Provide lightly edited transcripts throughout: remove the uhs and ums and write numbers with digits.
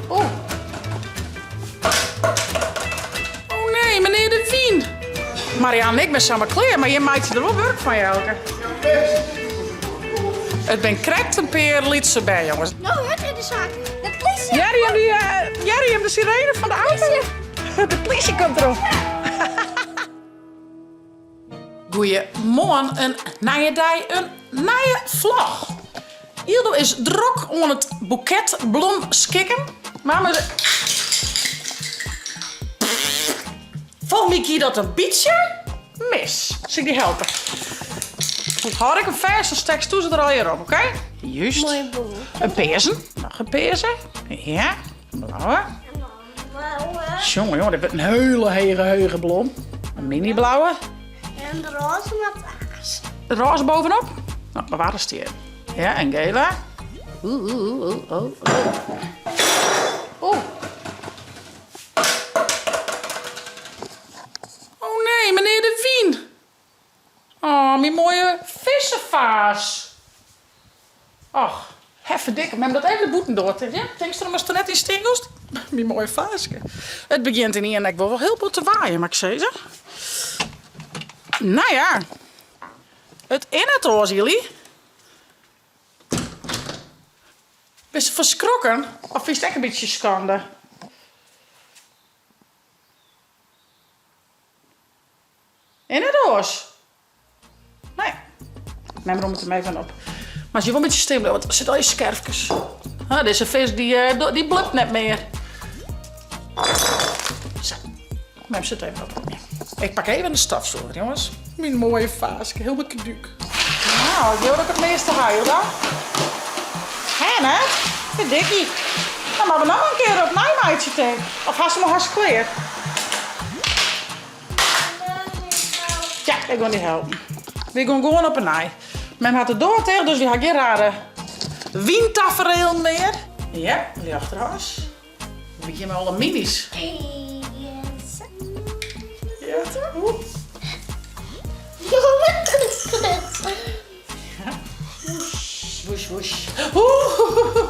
Oh. Oh nee, menear de wyn. Marianne en ik bin samar klear, mar jim meitsje der wol wurk fan, Jelke. It bin krekt in pear lytse bern, jonges. No, hurd is de saak. De plysje! Hearre jim die, hearre jim de sirene fan de auto? De plysje komt deroan. Goeiemoarn, in nije dei, in nije vlog. Yldo is drok oan it boeket blom skikken. Mar Folgens my gie dat in bytsje mis. Sil ik dy helpe? Hâld ik him fêst, dan stekst se der allegear op, oké? Juist. Moaie blom. In pearzen. Noch in pearze. Ja, blauwe. Jonge, jonge, dit wurdt in hele hege, hege blom. In mini blauwe. En de roze met aas. De roze bovenop? Nou, bewaar eens die even. Ja, en gele. Oeh, oeh, oeh, oeh, oeh. Oeh. Oh nee, meneer de wyn. Oh, myn moaie fissefaas. Och, hefferdikke, mem dat even de bûtendoar ticht, ja? Tinkst derom ast der net yn stean giest? Myn moaie faaske. It begjint ynienen ek wol wol hiel bot te waaien, moat ik sizze. Nou ja, it is net oars, Ylly. Bist derfan skrokken of fynst ek in bytsje skande? Is net oars. Nee. Mem romt him even op. Mar as je wol in bytsje stil bliuwe, want der sitte allegear skerfkes. Ah, dizze fisk dy, eh, dy blupt net mear. Sa. Mem sit even op. Ik pak even de stofsûger, jonges. Myn moaie faaske, hielendal kedúk. Nou, ik leau dat ik it measte ha, Hilda. Hè, net? Verdikkie. Dan moatte we noch in kear opnij meitsje, tink. Of hast him al hast klear? Ja, ik gean dy helpen. Wy gean gewoan op 'e nij. Mem hat de doar ticht, dus wy ha gjin rare wyntaferelen mear. Ja, ljochterhas. We begjinne mei alle minis. Ja, oeh. Ja. Woes, woes. Oeh.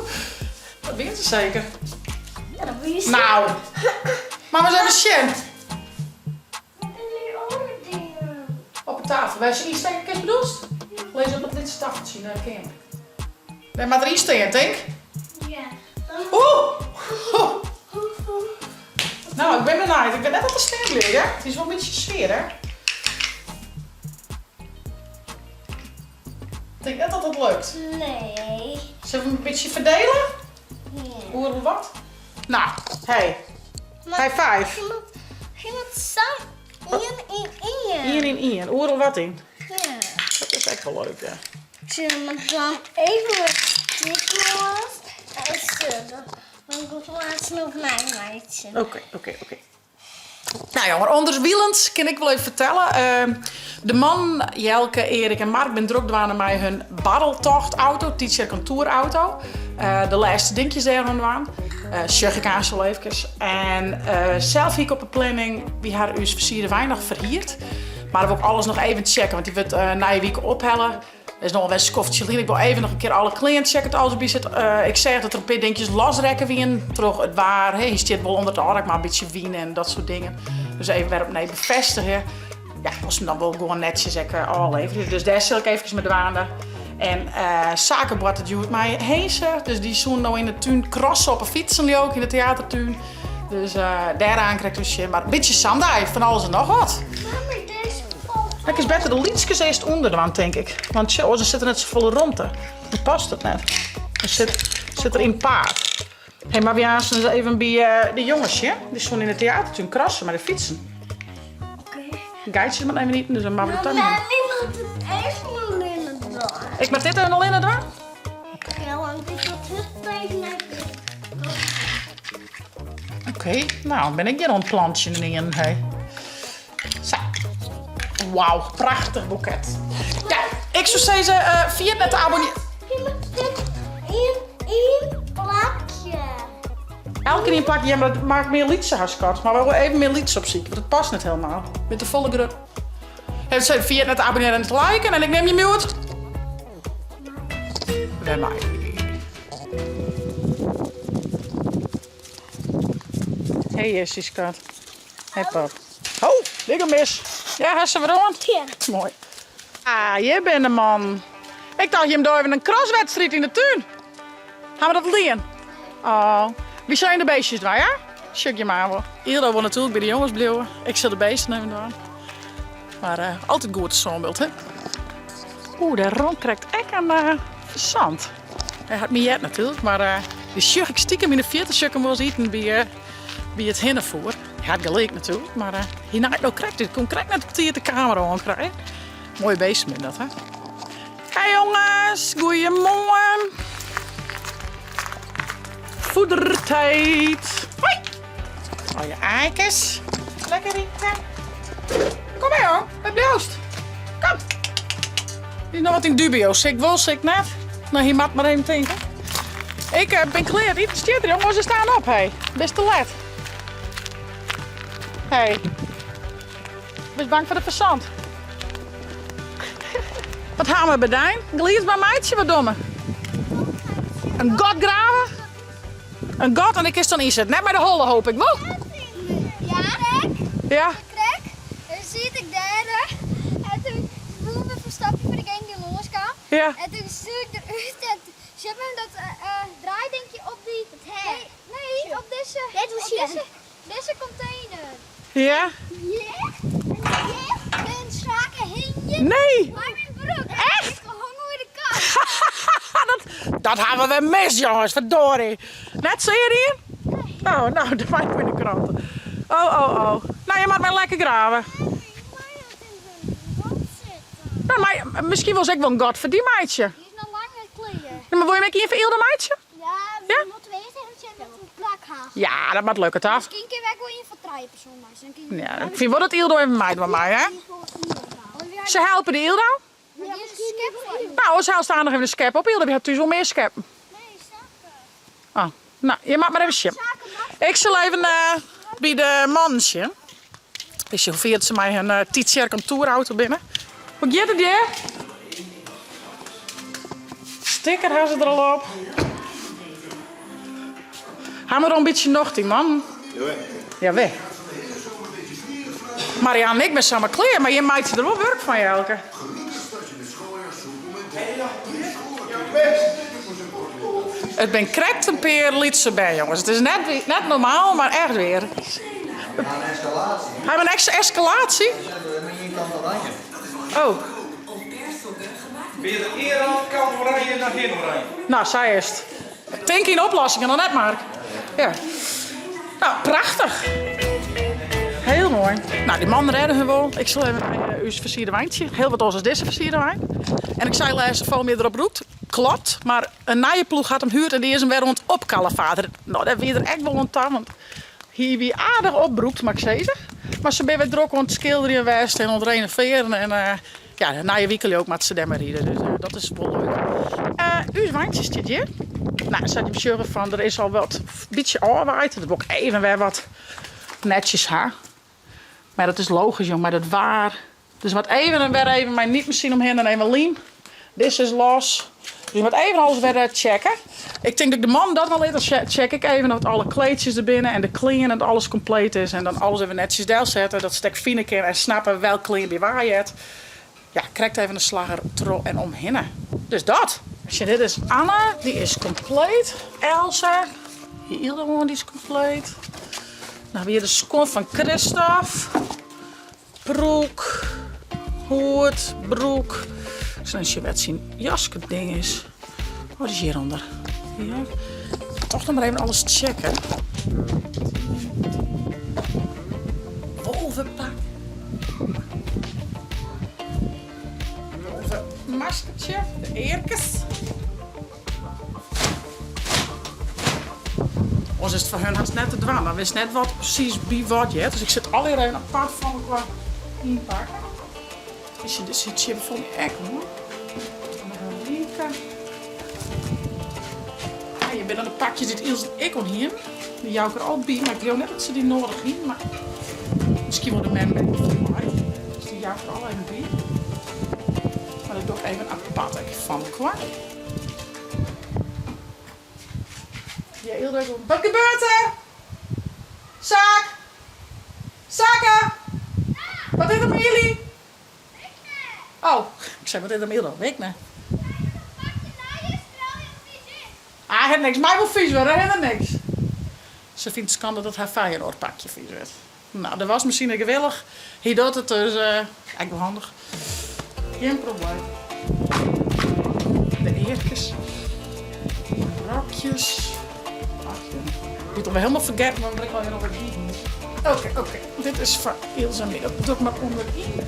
Dat wiene se seker. Ja, dat wie se. Nou, mar ris even sjen. Wat binne die oare dingen? Op de tafel. Wêr se ynstekke kinst bedoelst? Lis op it lytse taffeltsje yn de keamer. Dêr moat er yn stean, tink? Ja. Oeh! Nou, ik bin benijd. Ik wit net oft er stean bliuwt, hè? It is wol in bytsje swier, hè? Ik tink net dat dat lukt. Nee. Sille we 'm in bytsje ferdele? Ja. Oeral wat? Nou, hey. High five. Gie dat sa ien yn ien? Ien yn ien, oeral wat yn. Ja. Dat is ek wol leuk, ja. Zullen we dan even dit los en zullen we dan plaatsen op mijn meitsje. Oké, oké, oké. Nou jongen, ûnderwilens kin ik wol even fertelle. De mannen Jelke, Erik en Mark binne drok dwaande mei hun barreltochtauto, Tytsjerk on Tourauto. De lêste dinkjes dêr oan dwaan. Sjoch ik aanst wol eefkes. En sels hie ik op 'e planning, wy ha ús fersierde wein noch ferhierd. Mar dan wol ik alles noch even checke, want dy wurdt nije wike ophelle. Is noch wer in skoftsje lyn. Ik wol even noch in kear alle klean checke, dat alles by sit. Ik seach dat der in pear dinkjes losrekke wienen troch it waar. Hy stiet wol ûnder it ôfdak, mar in bytsje wyn en dat soart dingen. Dus even wer opnij befêstigje. Ja, wolst him dan wol gewoan netsjes ek ôfleverje. Dus dêr sil ik eefkes mei dwaande. En Sake boartet hjoed mei Hinse. Dus dy soene no yn de tún crosse op 'e fytsen, leau ik, yn de teatertún. Dus dêraan krekt ris sjen. Mar in bytsje sa'n dei, fan alles en noch wat. Dan kinst better de lytskes earst ûnder dwaan, tink ik. Want sjoch, oars dan sit der net safolle romte. Dan past it net. Dan sit, sit der yn paad. Hé, mar wy aansten ris even by de jonges sjen. Dy soene yn de teatertún crosse mei de fytsen. Oké. Geitsjes moatte even iten, dus dan moatte we dat dan Maar ik moet het even allinne dwaan. Ik moat dit even allinne dwaan? Ja, want ik had het even naar Oké, nou bin ik hjir oan it plantsjen ynienen, hé. Sa. Wauw, prachtich boeket. Ja, ik soe sizze, uh, ferjit net te abonnearjen. Ien plakje. Elk ien plakje, ja, mar dat maakt mear lytse har skat. Mar we wolle even mear lytse opsykje, want it past net helemaal. Binne te folle grut. Ferjit net te abonnearjen en te liken en ik nim jim hjoed. Wer mei. Hey Jessie, skat. Hey pap. Oh, dik mis. Ja, hast se wer oan? Ja. Moai. Ah, hjir binne de mannen. Ik tocht jim dogge even in crosswedstriid yn de tún. Ha we dat al dien? Oh, wy sille de beestjes dwaan, ja? Sjoch jim aan wol. Ildo wol natuerlik by de jonges bliuwe. Ik sil de beesten even dwaan. Mar uh, altyd goed sânbyld, hè? Oeh, dêr rûn krekt ek in uh, fazant. Hy hat my heard natuerlik, mar uh, dy sjoch ik stikem yn de fierte sjoch ik him wolris iten by, uh, by it hinnefoer. Hy hat gelyk natuerlik, mar uh, hy naait no krekt út. Koe krekt net op tiid de kamera oan krije. Moaie beesten binne dat, hè? Hey jonges, goeiemoarn. Voedertijd. Hoi. Al je aaikes. Lekker iten. Kom maar jong, wêr bliuwst? Kom. Is noch wat yn dubio. Sil ik wol, sil ik net? Nou, hy moat mar even tinke. Ik eh, bin klear. Iten stiet der, jongens. Ze staan op, hey. Bist te let. Hey. Bist bang foar de fazant? Wat ha we bedijn? Gliis mar meitsje, wat domme. In gat grave? In gat en ik is dan ynset. Net mei de holle hoop ik wol. Ja, krek. Ja. Krek. Dan siet ik dêr en toen woe we ferstopje foar de gang die lânskam. Ja. En toen stuur ik eruit en ze hebben dat uh, draaidinkje op die. Nee, nee, op dizze. Op dizze, dizze container. Ja? Ja. En hier een slaken hingje. Nee! Mei myn broek. Echt? Ik hong oer de kant. dat, dat ha we wer mis, jongens. Verdorie. Net sear hier? Oh, nou, dat maakt in de kranten. Oh, oh, oh. Nou, je moet maar lekker graven. Nou, maar misschien was ik wel een gat voor die meidje. Die is nog lang net klear. Ja, maar wil je hem even voor Ilde meidje? Ja, we moeten eerst even met een plak halen. Ja, dat moet lukken, toch? Misschien kunnen wij gewoon in van drie personen maken. Dan kun je- Ja, ik vind wel dat Ildo even meid met mij, hè? Ze helpen de Ildo. Maar die is een schep voor je. Nou, ze staan nog even de schep op. Ildo, je hebt thuis wel meer scheppen. Nee, zaken. Oh, nou, je maakt maar even chip. Zaken mag. Ik zal even eh, bij de man zien. Dus je hoeft ze mij een uh, Tietjerk tourauto binnen. Hoe gaat het hier? Sticker hebben ze er al op. Ga maar een beetje nog die man. Ja, weg. Marianne en ik ben samen klaar, maar je maakt er wel werk van, Jelke. Het ben krekt een peer lietse bij, jongens. Het is net, net normaal, maar echt weer. Ja, een escalatie. Hij heeft een extra escalatie. Eén kant oranje. Oh, Ben je de Iran kant oranje naar geen oranje? nou, zij is het. Denk in oplossingen, dan net, Mark. Ja. Nou, prachtig. Heel mooi. Nou, die man redden hun wel. Ik zal even uh, uw versierde wijntje. Heel wat anders als deze versierde wijn. En ik zei laatst veel meer erop roept. Klopt, maar een nieuwe ploeg had hem huurd en die is hem weer rond opkalevader. Nou, daar weer er echt wel aan want hier wie aardig opbroekt, mag ik zeggen. Maar ze ben weer druk aan het schilderen in West en aan het renoveren. En uh, ja, de nieuwe wikkel ook met ze daar maar rijden. Dus uh, dat is wel leuk. Uh, uw wijntje zit hier. Nou, zat je bezorgen van, er is al wat een beetje afwaaid. Dat wordt even weer wat netjes haar. Maar dat is logisch, jong. Maar dat waar. Dus wat even en weer even mijn niet misschien omheen en even liem. Dit is los. Dus je moet even alles weer eh, checken. Ik denk dat ik de man dat wel even check ik even dat alle kleedjes er binnen en de kleren en dat alles compleet is. En dan alles even netjes deel zetten. Dat stek fine keer en snappen welk kleer bij waar je het. Ja, krijgt even een slagger tro en omhinnen. Dus dat. Als je, dit is Anne, die is compleet. Elsa, hier Ildehoorn, die is compleet. Nou, weer de schoen van Christophe. Broek, hoed, broek. Ik zal eens wat zien jaske ding is. Wat is hieronder? Ja. Toch nog maar even alles checken. Wolvenpak. Wolvenmaskertje, de eerkes. Ons is het voor hun haast net te dwaan, maar wist net wat precies bij wat je. Dus ik zit al even apart van elkaar inpakken. Dus je zit chip van die ek hoor. Dan nog een linker. Ja, je bent aan de pakjes dit Ilse en ik om hier. Die jou ik er al bij, maar ik wil net dat ze die nodig hebben. Maar misschien wel de men met van mij. Dus die jou ik er al even bij. Maar dat doe ik even apart ik van elkaar. Ja, hiel druk. Wat gebeurt der? Saak! Sake! Wat is der mei jullie? Oh, ik sei wat is der mei jullie? Wit ik net. Ah, hat niks. Mei wol fies wurde, hat er niks. Se fynt it skande dat har Feyenoord pakje fies wurdt. Nou, de wasmasine gewillich. Hy docht it dus ek wol handich. Gjin probleem. De earkes. De rokjes. Ach, jonge. Ik wurd alwer hielendal fergetten wat ik allegear alwer dien hie. Oké, oké. Dit is foar Ilse en my. Dat doe ik mar ûnderyn.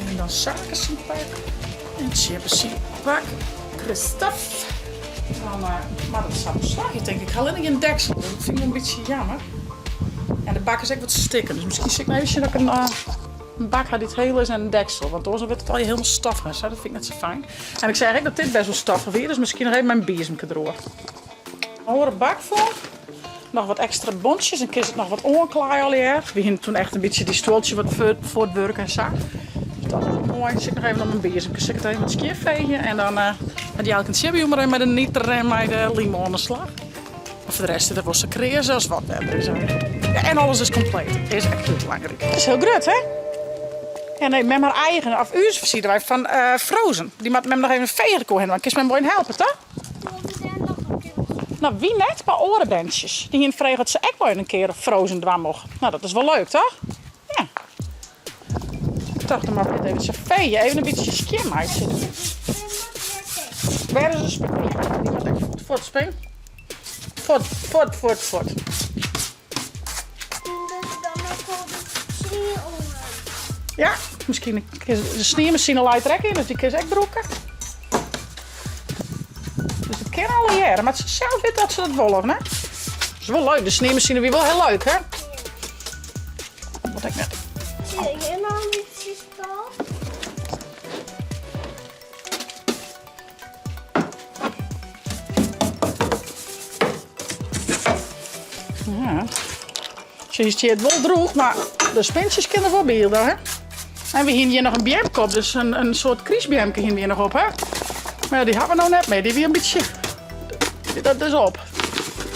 En dan Sake syn pak. En Tsjibbe syn pak. Christophe. Dan moat it sa wol slagje, tink ik. Ik ha allinnich gjin deksel, dus dat fyn ik wol in bytsje jammer. En de bak is ek wat stikken, dus miskien sil ik noch even sjen dat ik in bak ha dy't hiel is en in deksel. Want oars dan wurdt it allegear hielendal stoffich en sa, dat fyn ik net sa fijn. En ik seach ek dat dit best wol stoffich wie, dus miskien noch even mei in biezemke deroer. In oare bak fol. Noch wat ekstra bontsjes en kinst it noch wat oanklaaie allegear. We hiene toen echt in bytsje dy stuoltsje wat fuortwurke en sa. Dus dat is moai. Sil ik noch even om in biezemke, sil ik it even wat skjinfeegje en dan moat Jelke en Tsjibbe jûn mar even mei de niter en mei de lym oan de slach. Mar foar de rest is it wol sa kreas as wat wetter is eigentlik. Ja, en alles is kompleet. Is ek hiel belangryk. It is hiel grut, hè? Ja, nee, mem har eigen, of ús versierde wy fan Frozen. Dy moat mem noch even fege koe hinne, want kinst mem wol even helpe, toch? No, wy net, mar oare berntsjes. Dy hiene frege oft se ek wol even in kear Frozen dwaan mochten. No, dat is wol leuk, toch? Ja. Ik tocht, dan moat ik it even sa feeje, even in bytsje skjin meitsje. Wêr is de spin? Ja, dy moat ek fuort. Fuort, spin. Fuort, fuort, fuort, fuort. Ja, miskien de sniemasine leit der ek yn, dus dy kinst ek brûke. Dus it kin allegearre, mar se sels witte oft se dat wolle of net. Dat is wol leuk, de sniemasine wie wol hiel leuk, hè? Wat ek net. Zie je noch in bytsje stof? Ja. Se stiet wol droech, mar de spintsjes kinne der wol by, hè? En we hiene hjir noch in beamke op, dus in soart krystbeamke hiene we hjir noch op, hè? Mar ja, dy hawwe we no net mear. Dy wie in bytsje... Dat is op.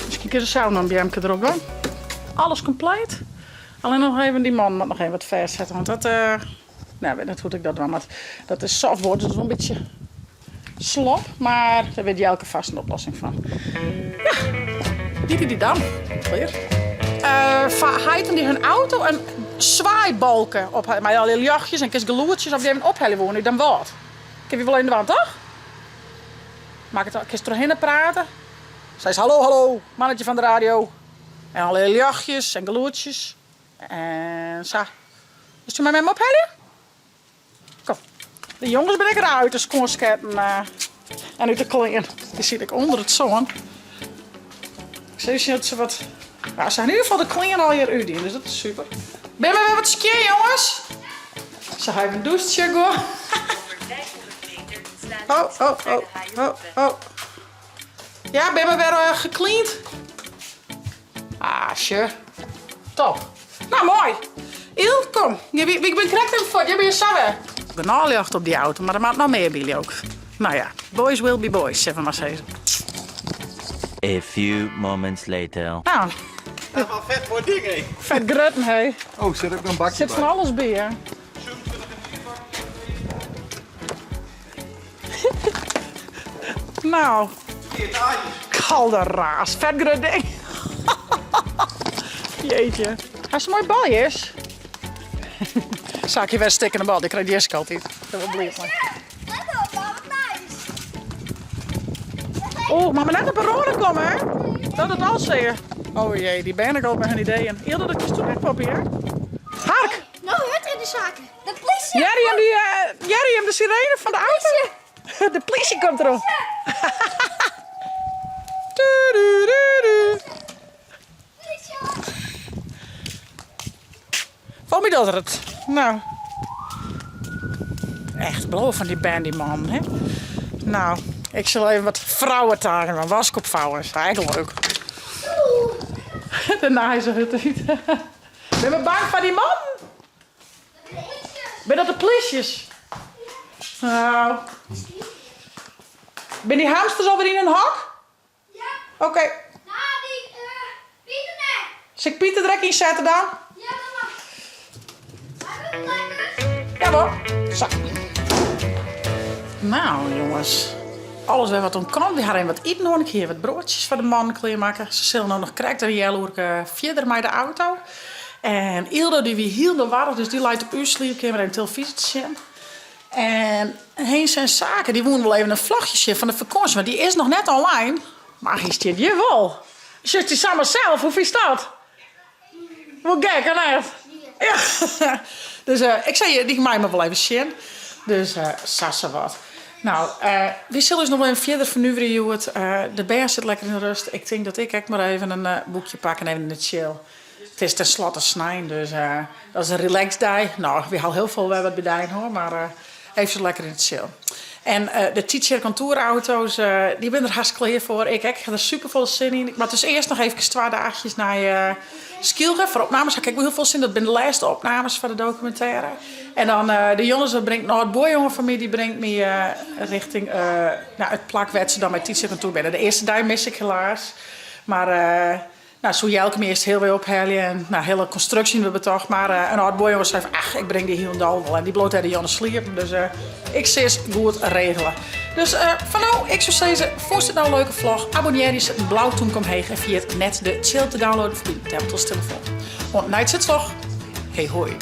Miskien kinne se sels noch in beamke derop dwaan. Alles kompleet. Allinne noch even dy man moat noch even wat fêstsette, want dat... Nou, ik wit net hoe't ik dat dwaan moat. Dat is softboard, dus dat is wol in bytsje slop. Mar dêr wit Jelke fêst in oplossing fan. Ja, die die dan. Klear. Foar heiten dy hun auto in swaaibalke op mei al dy ljochtjes en kinst gelûdsjes of dy even ophelje woene út Damwâld. Kinne wy wol even dwaan, toch? Makket al, kinst trochhinne prate. Seist hallo, hallo, mannetje fan de radio. En al dy ljochtjes en gelûdsjes. En sa. Wolst mei mem ophelje? Kom. De jonges binne ek raar út de skuon sketten en út de klean. Dy sit ek ûnder it sân. Ik sil sjen dat se wat. Nou, se ha yn ieder gefal de klean allegear útdien, dus dat is super. Binne we wer wat skjin, jonges? Se ha even dûst, sjoch ik Oh, oh, oh, oh, oh. Ja, binne we wer gecleand? Ah, sjoch. Top. Nou, moai. Il, kom. Ik bin krekt even fuort. Hjir binne je sa wer. Genôch ljocht op dy auto, mar der moat noch mear by, leau ik. Nou ja, boys will be boys, sille we mar sizze. A few moments later. Nou. Dat is wel vet moai ding, hé. Fet grutten, hé. Oh, sit ek noch in bakje Sit fan alles by, hè. Nou. Kalde raas. Fet grut ding. Jeetje. Hast moaie baljes? Saakje wer stikkene bal, dy krijt Jiske altyd. Dêr wol bliid mei. Oh, mar mar net op 'e râne komme, hè? Dat it al sear. Oh jee, dy bern ek al mei hun ideeën. Ilde, dat kinst toen ek poppy, hè? Hark! No hurd yn de saken. De plysje! Hearre jim dy, hearre jim de sirene fan de auto? De plysje komt deroan. Foar my docht er it. Nou. Echt bliuwe fan dy bern, dy mannen, hè. Nou, ik sil even wat vrouwentaken dwaan. Wask opvouwen is ek leuk. Dêrnei is de hut út. Binne we bang foar dy mannen? Binne dat de plysjes? Nou. Binne dy hamsters alwer yn in hok? Ja. Oké. Nou, Sil ik Pieter der ek yn sette dan? Ja, dat mag. Hij wil lekker. Ja hoor. Sa. Nou jonges, alles wer wat oan kant. Wy ha even wat iten hân. Ik hie wat broadsjes foar de mannen klearmakke. Se sille no noch krekt in healoerke fierder mei de auto. En Ildo dy wie hielendal warch, dus dy leit op ús sliepkeamer even telefyzje te sjen. En Hinse en Sake dy woenen wol even in vlogje sjen fan de fakânsje, want dy is noch net online. Mar hy stiet hjir wol. Sjochst dy samar sels, hoe fynst dat? Wol gek, of net? Ja. Dus ik sei, dy mei mar wol even sjen. Dus sa sawat. Nou, wy sille ús noch wol even fierder fernuverje hjoed. De bern sit lekker yn de rust. Ik tink dat ik ek mar even in boekje pak en even yn de chill. It is tenslotte snein, dus dat is in relaxdei. No, wy ha al hiel folle wer wat by dyn hoor, mar even lekker yn de chill. En de Tytsjerk on Tour-auto's, dy binne der hast klear foar. Ik ek, ik ha der super folle sin yn. Ik moat dus earst noch eefkes twa dagjes nei Skylge foar opnames. Ha ik ek wol hiel folle sin. Dat binne de lêste opnames foar de dokumintêre. En dan de jonges, dat bringt in âld buorjonge fan my, dy bringt my richting no, it plak wêr't se dan mei Tytsjerk on Tour binne. De earste dei mis ik helaas. Mar No, soe Jelke my earst healwei ophelje en no, hiele konstruksje we betocht, mar in âld buorjonge sei fan ach, ik bring dy hielendal wol en dy bliuwt dêr de jûn sliepen, dus ik sis goed regele. Dus foar no, ik soe sizze, fûnst it no in leuke vlog, abonnearje, set in blau tûmke omheech en ferjit net de tsjil te downloaden foar dyn tablet of telefoan. Oant nei it sitvlog, hej hoi!